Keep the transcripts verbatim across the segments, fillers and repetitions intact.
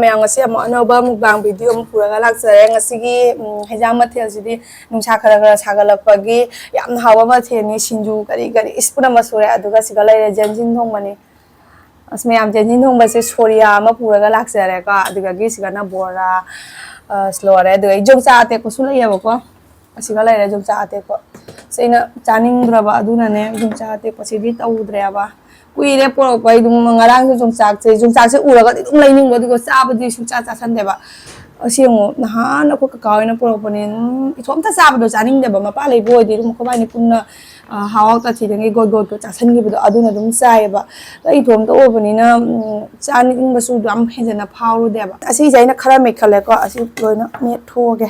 ꯃꯌꯥꯝ, ꯉꯁꯤ ꯑꯃꯨꯛ ꯑꯅꯧꯕ mukbang video ꯑꯃ ꯄꯨꯔꯒ ꯂꯥꯛꯆꯔꯦ꯫ ꯉꯁꯤꯒꯤ, ꯎꯝ, ꯍꯦꯟꯖꯥꯡ ꯃꯊꯦꯜꯁꯤꯗꯤ ꯅꯨꯡꯁꯥ ꯈꯔ ꯈꯔ ꯁꯥꯒꯠꯂꯛꯄꯒꯤ ꯌꯥꯝꯅ ꯍꯥꯎꯕ ꯃꯊꯦꯜꯅꯤ꯫ ꯁꯤꯡꯖꯨ ꯀꯔꯤ ꯀꯔꯤ ꯏꯁ ꯄꯨꯝꯅꯃꯛ ꯁꯨꯔꯦ꯫ ꯑꯗꯨꯒ ꯁꯤꯒ ꯂꯩꯔꯦ ꯖꯦꯟꯖꯤꯟ ꯊꯣꯡꯕꯅꯤ꯫ ꯑꯁ ꯃꯌꯥꯝ, ꯖꯦꯟꯖꯤꯟ ꯊꯣꯡꯕꯁꯦ ꯁꯣꯔꯤꯌꯥ ꯑꯃ ꯄꯨꯔꯒ ꯂꯥꯛꯆꯔꯦꯀꯣ꯫ ꯑꯗꯨꯗꯒꯤ ꯁꯤꯒꯅ ꯕꯣꯔꯥ, ꯑꯁ ꯂꯣꯏꯔꯦ꯫ ꯑꯗꯨꯒ ꯌꯣꯡꯆꯥꯛ ꯑꯇꯦꯛꯄꯁꯨ ꯂꯩꯌꯦꯕꯀꯣ꯫ ꯑꯁꯤꯒ ꯂꯩꯔꯦ ꯌꯣꯡꯆꯥꯛ ꯑꯇꯦꯛꯄ꯫ ꯑꯁ ꯑꯩꯅ ꯆꯥꯅꯤꯡꯗ꯭ꯔꯕ ꯑꯗꯨꯅꯅꯦ ꯌꯣꯡꯆꯥꯛ ꯑꯇꯦꯛꯄꯁꯤꯗꯤ ꯇꯧꯗ꯭ꯔꯦꯕ꯫ ꯀꯨꯏꯔꯦ ꯄꯨꯔꯛꯄ꯫ ꯑꯩ ꯑꯗꯨꯝ ꯉꯔꯥꯡꯁꯨ ꯌꯣꯡꯆꯥꯛꯁꯦ, ꯌꯣꯡꯆꯥꯛꯁꯦ ꯎꯔꯒꯗꯤ ꯑꯗꯨꯝ ꯂꯩꯅꯤꯡꯕ, ꯑꯗꯨꯒ ꯆꯥꯕꯗꯤ ꯁꯨꯡꯆꯥ ꯆꯥꯁꯟꯗꯦꯕ꯫ ꯑꯁꯤ ꯌꯦꯡꯉꯣ, ꯅꯍꯥꯟ ꯑꯩꯈꯣꯏ ꯀꯀꯥ ꯍꯣꯏꯅ ꯄꯨꯔꯛꯄꯅꯦ꯫ ꯑꯗꯨꯝ ꯏꯊꯣꯝꯇ ꯆꯥꯕꯗꯣ ꯆꯥꯅꯤꯡꯗꯦꯕ꯫ ꯃꯄꯥ ꯂꯩꯕ ꯑꯣꯏꯗꯤ ꯑꯗꯨꯝ ꯑꯩꯈꯣꯏꯕꯥꯅꯤ ꯄꯨꯟꯅ, ꯑ, ꯍꯥꯎ ꯍꯥꯎ ꯇꯥꯊꯤꯗꯉꯩ ꯒꯣꯠ ꯒꯣꯠꯀ ꯆꯥꯁꯟꯈꯤꯕꯗꯣ ꯑꯗꯨꯅ ꯑꯗꯨꯝ ꯆꯥꯏꯌꯦꯕ꯫ ꯑꯗ ꯏꯊꯣꯝꯇ ꯑꯣꯏꯕꯅꯤꯅ, ꯎꯝ, ꯆꯥꯅꯤꯡꯕꯁꯨ ꯌꯥꯝ ꯍꯦꯟꯖꯟꯅ ꯐꯥꯎꯔꯨꯗꯦꯕ꯫ ꯑꯁꯤꯁꯦ ꯑꯩꯅ ꯈꯔ ꯃꯦꯠꯈꯠꯂꯦꯀꯣ꯫ ꯑꯁꯤ ꯂꯣꯏꯅ ꯃꯦꯠꯊꯣꯛꯑꯒꯦ꯫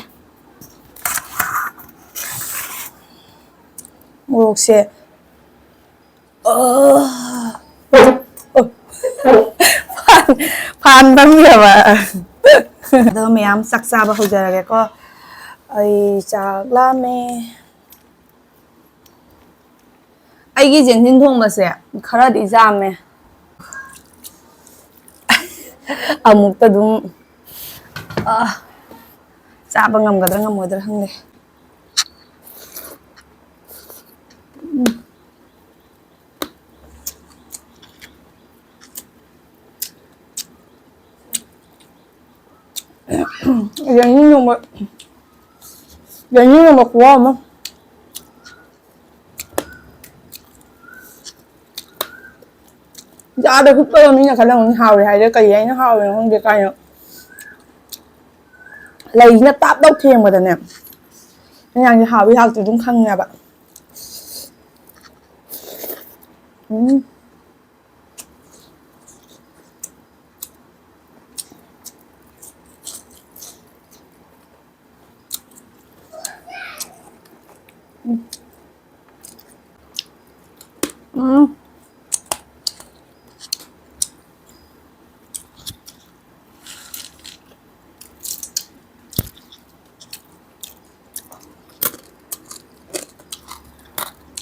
ꯃꯣꯔꯣꯛꯁꯦ, ꯑ, ꯐꯥꯟ, ꯐꯥꯟ ꯐꯝꯈ꯭ꯔꯕ꯫ ꯑꯗꯣ ꯃꯌꯥꯝ ꯆꯥꯛ ꯆꯥꯕ ꯍꯧꯖꯔꯒꯦꯀꯣ꯫ ꯑꯩ ꯆꯥꯛ ꯂꯥꯝꯃꯦ꯫ ꯑꯩꯒꯤ ꯖꯦꯟꯖꯤꯟ ꯊꯣꯡꯕꯁꯦ ꯈꯔꯗꯤ ꯌꯥꯝꯃꯦ꯫ ꯑꯃꯨꯛꯇ ꯑꯗꯨꯝ, ꯑ, ꯆꯥꯕ ꯉꯝꯒꯗ꯭ꯔꯥ ꯉꯝꯃꯣꯏꯗ꯭ꯔꯥ ꯈꯪꯗꯦ꯫ ꯎꯝ꯫ ꯌꯦꯡꯅꯤꯡꯉꯕ, ꯌꯦꯡꯅꯤꯡꯉꯕ ꯈꯨꯋꯥ ꯑꯃ꯫ ꯌꯥꯗ ꯍꯨꯞꯄꯒ ꯃꯤꯅ ꯈꯜꯂꯝꯒꯅꯤ ꯍꯥꯎꯔꯦ ꯍꯥꯏꯔꯦ, ꯀꯔꯤ ꯍꯥꯏꯅ ꯍꯥꯎꯔꯤꯅꯣ ꯈꯪꯗꯦ ꯀꯥꯏꯅ꯫ ꯂꯩꯁꯤꯅ ꯇꯥꯞ ꯂꯧ ꯊꯦꯡꯕꯗꯅꯦ, ꯏꯟꯖꯥꯡꯁꯦ ꯍꯥꯎꯋꯤ ꯍꯥꯎꯇꯦ ꯑꯗꯨꯝ ꯈꯪꯉꯦꯕ꯫ ꯎꯝ꯫ ꯎꯝ꯫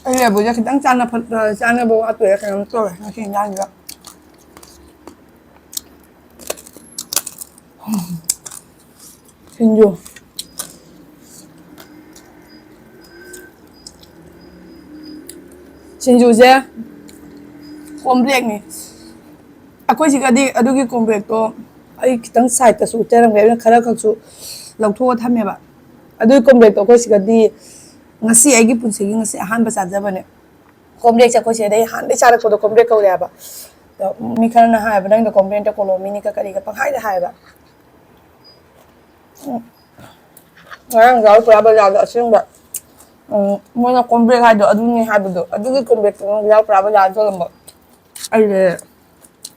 ꯑꯩ ꯂꯐꯨꯁꯦ ꯈꯤꯇꯪ ꯆꯥꯅ ꯐꯠ-, ꯆꯥꯅꯕ ꯋꯥꯠꯇꯣꯏꯔꯥ ꯀꯩꯅꯣꯝ ꯇꯧꯔꯦ ꯉꯁꯤ ꯏꯟꯖꯥꯡꯁꯤꯒ꯫ ꯁꯤꯡꯖꯨ꯫ ꯁꯤꯡꯖꯨꯁꯦ ꯀꯣꯝꯄ꯭ꯔꯦꯛꯅꯤ꯫ ꯑꯩꯈꯣꯏ ꯁꯤꯒꯗꯤ ꯑꯗꯨꯒꯤ ꯀꯣꯝꯄ꯭ꯔꯦꯛꯇꯣ ꯑꯩ ꯈꯤꯇꯪ ꯁꯥꯏꯠꯇꯁꯨ ꯎꯠꯆꯔꯝꯒꯦ, ꯑꯩꯅ ꯈꯔ ꯈꯛꯁꯨ ꯂꯧꯊꯣꯛꯑ ꯊꯝꯃꯦꯕ꯫ ꯑꯗꯨꯒꯤ ꯀꯣꯝꯄ꯭ꯔꯦꯛꯇꯣ ꯑꯩꯈꯣꯏ ꯁꯤꯒꯗꯤ ꯉꯁꯤ ꯑꯩꯒꯤ ꯄꯨꯟꯁꯤꯒꯤ ꯉꯁꯤ ꯑꯍꯥꯟꯕ ꯆꯥꯖꯕꯅꯦ꯫ ꯀꯣꯝꯄ꯭ꯔꯦꯛꯁꯦ ꯑꯩꯈꯣꯏ ꯁꯤꯗꯩ ꯍꯥꯟꯅꯗꯩ ꯆꯥꯔꯛꯄꯗꯣ ꯀꯣꯝꯄ꯭ꯔꯦꯛ ꯀꯧꯔꯦ ꯍꯥꯏꯕ꯫ ꯑꯗꯣ ꯃꯤ ꯈꯔꯅ ꯍꯥꯏꯕ, "ꯅꯪꯗꯣ ꯀꯣꯝꯄ꯭ꯔꯦꯛꯇ ꯀꯣꯂꯣꯃꯤꯅꯤꯒ ꯀꯔꯤꯒ ꯄꯪꯍꯥꯏꯗ ꯍꯥꯏꯕ"꯫ ꯎꯝ꯫ ꯉꯔꯥꯡ ꯌꯥꯎꯔꯛꯄ꯭ꯔꯥ ꯕꯖꯥꯔꯗ ꯑꯁꯦꯡꯕ? ꯎꯝ, ꯃꯣꯏꯅ ꯀꯣꯝꯄ꯭ꯔꯦꯛ ꯍꯥꯏꯗꯣ ꯑꯗꯨꯅꯤ ꯍꯥꯏꯕꯗꯣ, ꯑꯗꯨꯒꯤ ꯀꯣꯝꯄ꯭ꯔꯦꯛꯇꯣ ꯉꯔꯥꯡ ꯌꯥꯎꯔꯛꯄ꯭ꯔꯥ ꯕꯖꯥꯔꯗ ꯌꯣꯜꯂꯝꯕ? ꯑꯩꯁꯦ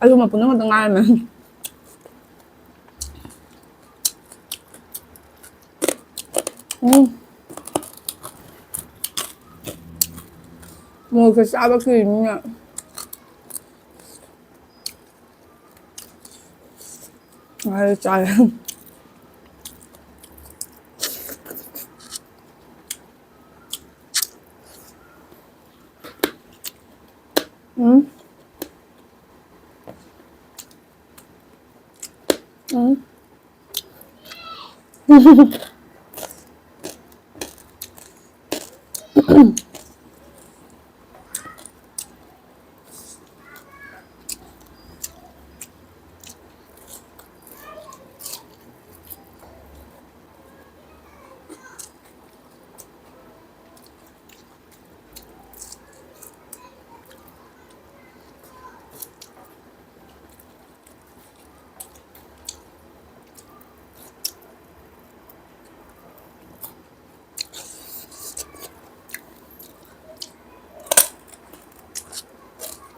ꯑꯂꯨ ꯃꯄꯨꯝ ꯑꯃꯈꯛꯇ ꯉꯥꯏꯔꯝꯃꯦ꯫ ꯎꯝ꯫ ꯃꯣꯔꯣꯛꯁꯦ ꯆꯥꯕ ꯀꯤꯔꯤꯃꯤꯅ꯫ ꯉꯥꯏꯔꯦ ꯆꯥꯔꯦ꯫ ꯎꯝ꯫ ꯎꯝ꯫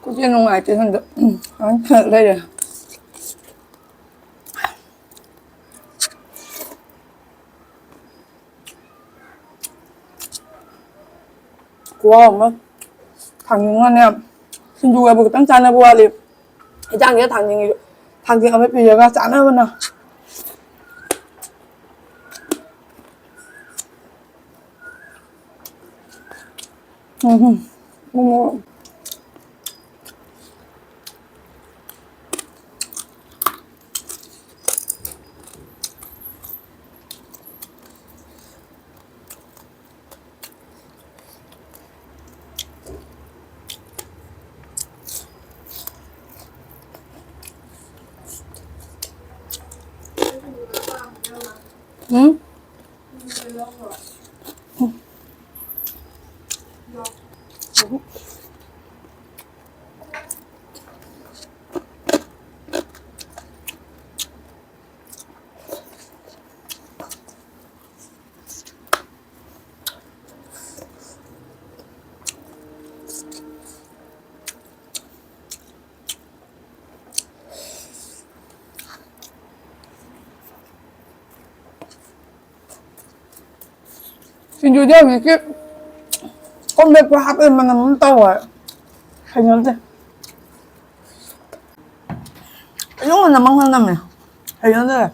ꯈꯨꯠꯁꯦ ꯅꯨꯡꯉꯥꯏꯇꯦ ꯍꯟꯗꯛ꯫ ꯎꯝ, ꯂꯩꯔꯦ꯫ ꯈꯨꯍꯥꯎ ꯑꯃ꯫ ꯊꯥꯡꯖꯤꯡꯒꯅꯦ, ꯁꯤꯡꯖꯨꯒꯕꯨ ꯈꯤꯇꯪ ꯆꯥꯟꯅꯕ ꯋꯥꯠꯂꯤ꯫ ꯏꯟꯖꯥꯡꯁꯤꯒ ꯊꯥꯡꯖꯤꯡꯒꯤꯁꯨ, ꯊꯥꯡꯖꯤꯡ ꯑꯃꯦꯠꯄꯤꯁꯤꯒ ꯆꯥꯟꯅꯕꯅ꯫ ꯎꯝ꯫ ꯎꯝ꯫ ꯎꯝ? ꯁꯤꯡꯖꯨꯗꯤ ꯍꯧꯖꯤꯛꯀꯤ ꯀꯣꯝ ꯃꯦꯠꯄ ꯍꯥꯞꯄꯗ ꯃꯅꯝ ꯑꯃ ꯇꯧꯋꯦ꯫ ꯍꯩꯅꯗꯦ꯫ ꯑꯗꯨꯝ ꯃꯅꯝ ꯑꯃ ꯅꯝꯃꯦ꯫ ꯍꯩꯅꯗꯦ꯫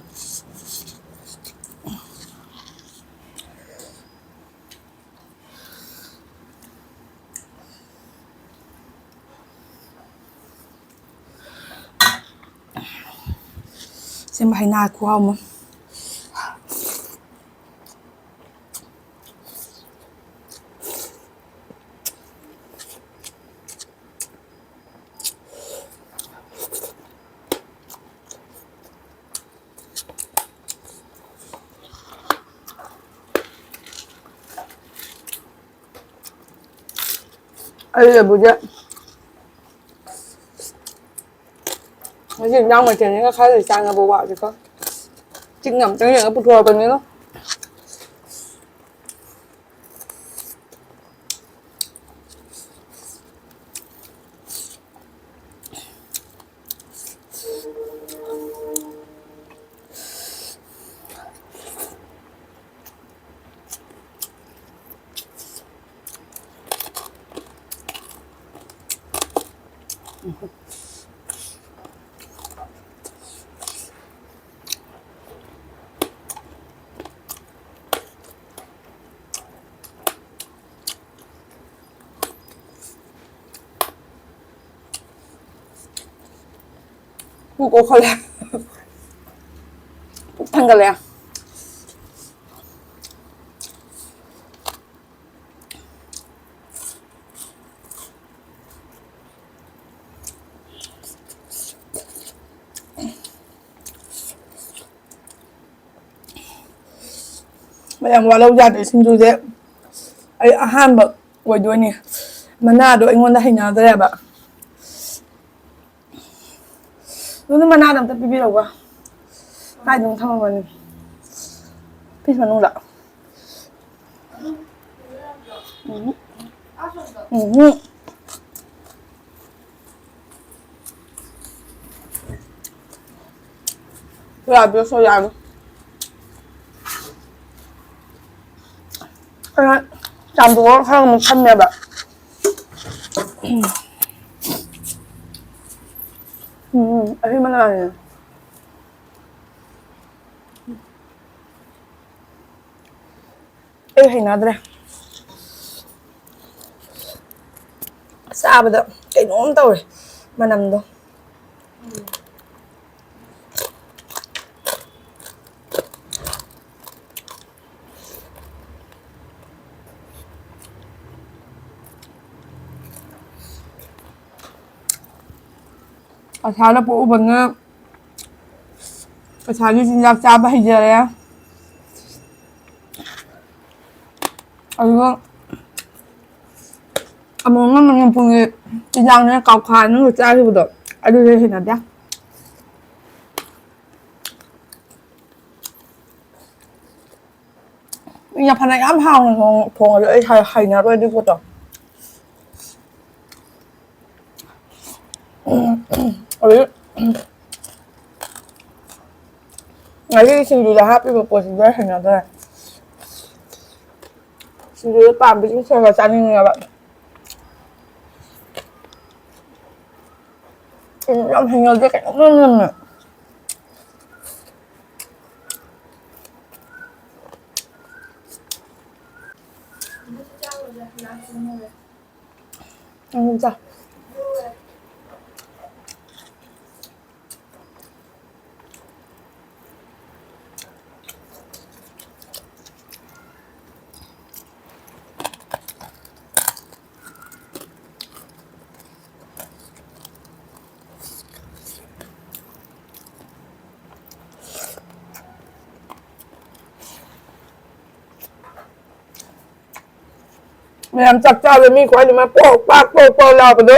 ꯁꯤꯃ ꯍꯩꯅ ꯈꯨꯍꯥꯎ ꯑꯃ꯫ ꯑꯩ ꯂꯐꯨꯁꯦ ꯉꯁꯤ ꯏꯟꯖꯥꯡ ꯃꯊꯦꯜꯁꯤꯒ ꯈꯔ ꯆꯥꯟꯅꯕ ꯋꯥꯠꯂꯤꯀꯣ꯫ ꯆꯤꯡ ꯑꯝꯇꯪ ꯌꯦꯡꯉ ꯄꯨꯊꯣꯔꯛꯄꯅꯤꯅ꯫ ꯄꯨꯛ ꯀꯣꯛꯈꯠꯂꯦ꯫ ꯄꯨꯛ ꯊꯟꯒꯠꯂꯦ꯫ ꯃꯌꯥꯝ ꯋꯥꯠꯍꯧ ꯌꯥꯗꯦ ꯁꯤꯡꯖꯨꯁꯦ꯫ ꯑꯩ ꯑꯍꯥꯟꯕ ꯑꯣꯏꯗꯣꯏꯅꯤ꯫ ꯃꯅꯥꯗꯣ ꯑꯩꯉꯣꯟꯗ ꯍꯩꯅꯗ꯭ꯔꯦꯕ꯫ ꯑꯗꯨꯅ ꯃꯅꯥꯗꯣ ꯑꯝꯇ ꯄꯤꯕꯤꯔꯛꯎꯕ꯫ ꯀꯥꯏꯗꯅꯣ ꯊꯝꯃꯝꯕꯅꯤ꯫ ꯐ꯭ꯔꯤꯖ ꯃꯅꯨꯡꯗ꯫ ꯎꯝ꯫ ꯎꯝ꯫ ꯌꯥꯗ꯭ꯔꯁꯨ ꯌꯥꯅꯤ꯫ ꯈꯔ ꯆꯥꯝꯊꯣꯛꯑꯒ ꯈꯔ ꯑꯃꯨꯛ ꯊꯝꯃꯦꯕ꯫ ꯎꯝ, ꯑꯁꯤ ꯃꯅꯥꯁꯦ꯫ ꯑꯩ ꯍꯩꯅꯗ꯭ꯔꯦ꯫ ꯆꯥꯕꯗ ꯀꯩꯅꯣꯝ ꯇꯧꯔꯦ ꯃꯅꯝꯗꯣ꯫ ꯑꯁꯥꯗ ꯄꯣꯛꯎꯕꯅ ꯑꯁꯥꯒꯤ ꯆꯤꯟꯖꯥꯛ ꯆꯥꯕ ꯍꯩꯖꯔꯦ꯫ ꯑꯗꯨꯒ ꯑꯃꯨꯛꯅ ꯃꯅꯤꯄꯨꯔꯒꯤ ꯆꯤꯟꯖꯥꯛꯅꯦ ꯀꯥꯎꯈꯥ ꯅꯪꯅ ꯆꯥꯈꯤꯕꯗꯣ, ꯑꯗꯨꯗꯤ ꯍꯩꯅꯗꯦ꯫ ꯃꯤꯅ ꯐꯅ ꯌꯥꯝ ꯍꯥꯎꯅ ꯊꯣꯡ-, ꯊꯣꯡꯉꯁꯨ ꯑꯩ ꯍꯩ-, ꯍꯩꯅꯔꯣꯏ ꯑꯗꯨꯏ ꯄꯣꯠꯇꯣ꯫ ꯑꯗꯩ ꯉꯥꯔꯤ ꯁꯤꯡꯖꯨꯗ ꯍꯥꯞꯄꯤꯕ ꯄꯣꯠꯁꯤꯗꯤ ꯑꯩ ꯍꯩꯅꯗ꯭ꯔꯦ꯫ ꯁꯤꯡꯖꯨꯗ ꯄꯥꯝꯕꯁꯤꯡ ꯈꯔ ꯈꯔ ꯆꯥꯅꯤꯡꯉꯦꯕ꯫ ꯎꯝ, ꯌꯥꯝ ꯍꯩꯅꯗꯦ, ꯀꯩꯅꯣꯝ ꯅꯝꯃꯦ꯫ ꯎꯝ, ꯆꯥ꯫ ꯃꯌꯥꯝ ꯆꯥꯛ ꯆꯥꯕꯗ ꯃꯤ ꯈ꯭ꯋꯥꯏꯗꯤ ꯃꯥ ꯄꯣꯛ ꯄꯥꯛ ꯄꯣꯛ ꯄꯥꯛ ꯂꯥꯎꯕꯗꯣ꯫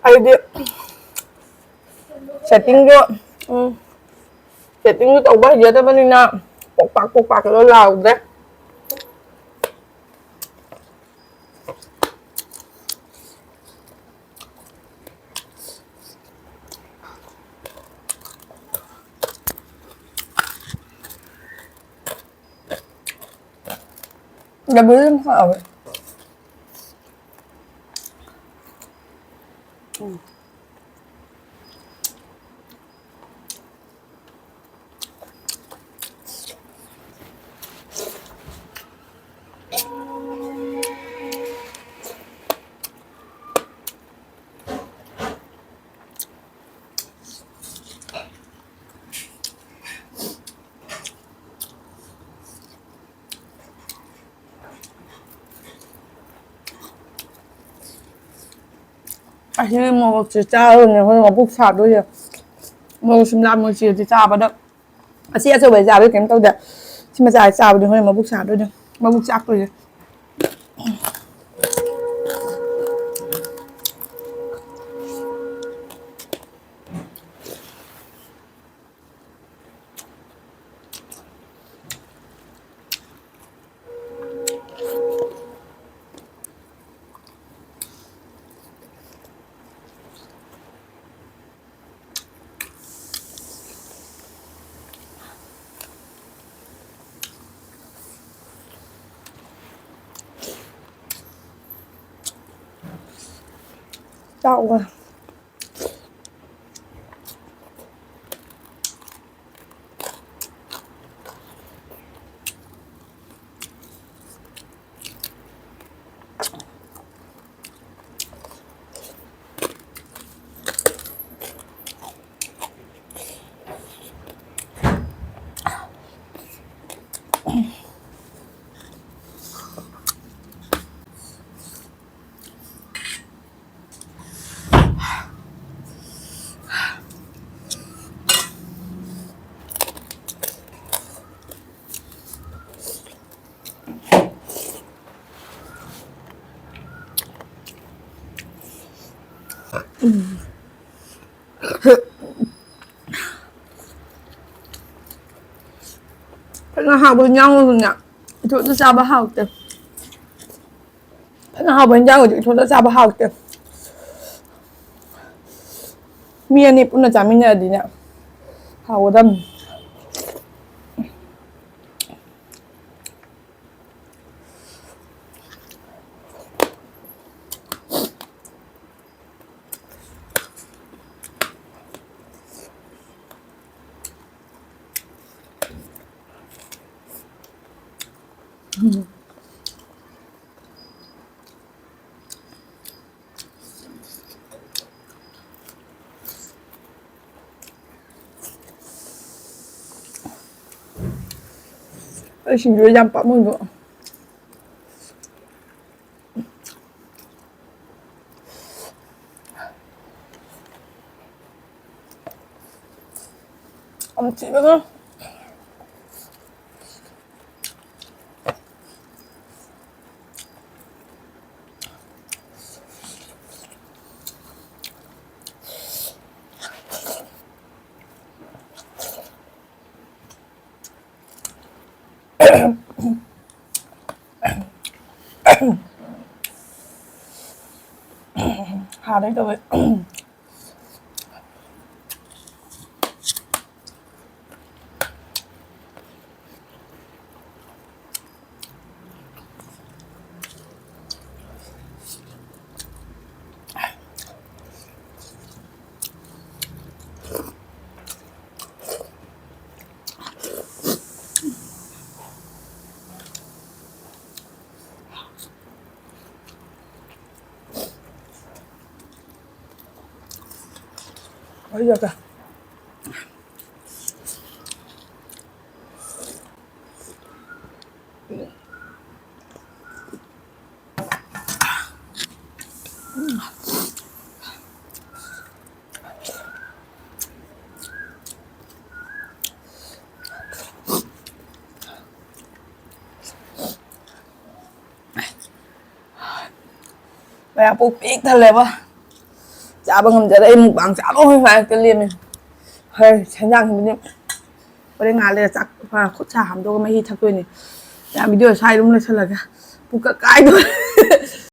ꯑꯩꯗꯤ ꯁꯦꯠꯇꯤꯡꯗꯣ, ꯎꯝ, ꯁꯦꯠꯇꯤꯡꯗꯣ ꯇꯧꯕ ꯍꯩꯖꯗꯕꯅꯤꯅ ꯄꯣꯛ ꯄꯥꯛ ꯄꯣꯛ ꯄꯥꯛꯀꯗꯣ ꯂꯥꯎꯗ꯭ꯔꯦ꯫ ꯂꯐꯨꯁꯦ ꯌꯥꯝ ꯍꯥꯎꯋꯦ꯫ ꯎꯝ꯫ ꯑꯁꯤꯒꯤ ꯃꯣꯔꯣꯛꯁꯦ ꯆꯥꯔꯨꯅꯦ, ꯑꯩꯈꯣꯏ ꯃꯕꯨꯛ ꯁꯥꯗꯣꯏꯁꯦ꯫ ꯃꯣꯔꯣꯛ ꯁꯤꯝꯂꯥ ꯃꯣꯔꯣꯛꯁꯤꯗꯤ ꯆꯥꯕꯗ ꯑꯁꯤ ꯑꯆꯧꯕ ꯆꯥꯕꯗꯤ ꯀꯩꯝ ꯇꯧꯗꯦ꯫ ꯁꯤ ꯃꯆꯥ ꯆꯥꯕꯗꯤ ꯍꯣꯔꯦꯟ ꯃꯕꯨꯛ ꯁꯥꯗꯣꯏꯅꯦ꯫ ꯃꯕꯨꯛ ꯆꯥꯛꯇꯣꯏꯅꯦ꯫ ꯆꯥꯎꯒ꯫ ꯐꯖꯅ ꯍꯥꯎꯕ ꯏꯟꯖꯥꯡ ꯑꯣꯏꯕꯅꯦ꯫ ꯏꯊꯣꯛꯇ ꯆꯥꯕ ꯍꯥꯎꯇꯦ꯫ ꯐꯖꯅ ꯍꯥꯎꯕ ꯏꯟꯖꯥꯡ ꯑꯣꯏꯗꯤ ꯏꯊꯣꯛꯇ ꯆꯥꯕ ꯍꯥꯎꯇꯦ꯫ ꯃꯤ ꯑꯅꯤ ꯄꯨꯟꯅ ꯆꯥꯃꯤꯟꯅꯔꯗꯤꯅꯦ ꯍꯥꯎꯒꯗꯕꯅꯤ꯫ ꯑꯩ ꯁꯤꯡꯖꯨ ꯌꯥꯝ ꯄꯥꯝꯃꯨꯏꯕꯣ꯫ ꯌꯥꯝ ꯊꯤꯕꯒ꯫ ꯍꯥꯟꯅꯩ ꯇꯧꯋꯦ꯫ ꯃꯌꯥꯝ ꯄꯨꯛ ꯄꯤꯛ ꯊꯜꯂꯦꯕ꯫ ꯆꯥ ꯆꯥꯕ ꯉꯝꯖꯔꯦ꯫ ꯑꯩ ꯃꯨꯛꯕꯥꯡ ꯆꯥꯕ ꯍꯣꯏ ꯍꯦꯛꯇ ꯂꯦꯝꯃꯦ꯫ ꯍꯣꯏ, ꯁꯦꯟꯖꯥꯡꯁꯤꯕꯨꯗꯤ ꯍꯣꯔꯦꯟ ꯉꯥꯏꯍꯥꯛ ꯂꯩꯔ ꯆꯥꯛ, ꯈꯨꯠ ꯁꯥ ꯍꯥꯝꯗꯣꯛꯑꯒ ꯃꯍꯤ ꯊꯛꯇꯣꯏꯅꯤ꯫ ꯌꯥ, ꯚꯤꯗꯤꯑꯣ ꯁ꯭ꯋꯥꯏ ꯑꯗꯨꯝ ꯂꯣꯏꯁꯤꯜꯂꯒꯦ꯫ ꯄꯨꯛꯀ ꯀꯥꯏꯗꯣꯔꯦ꯫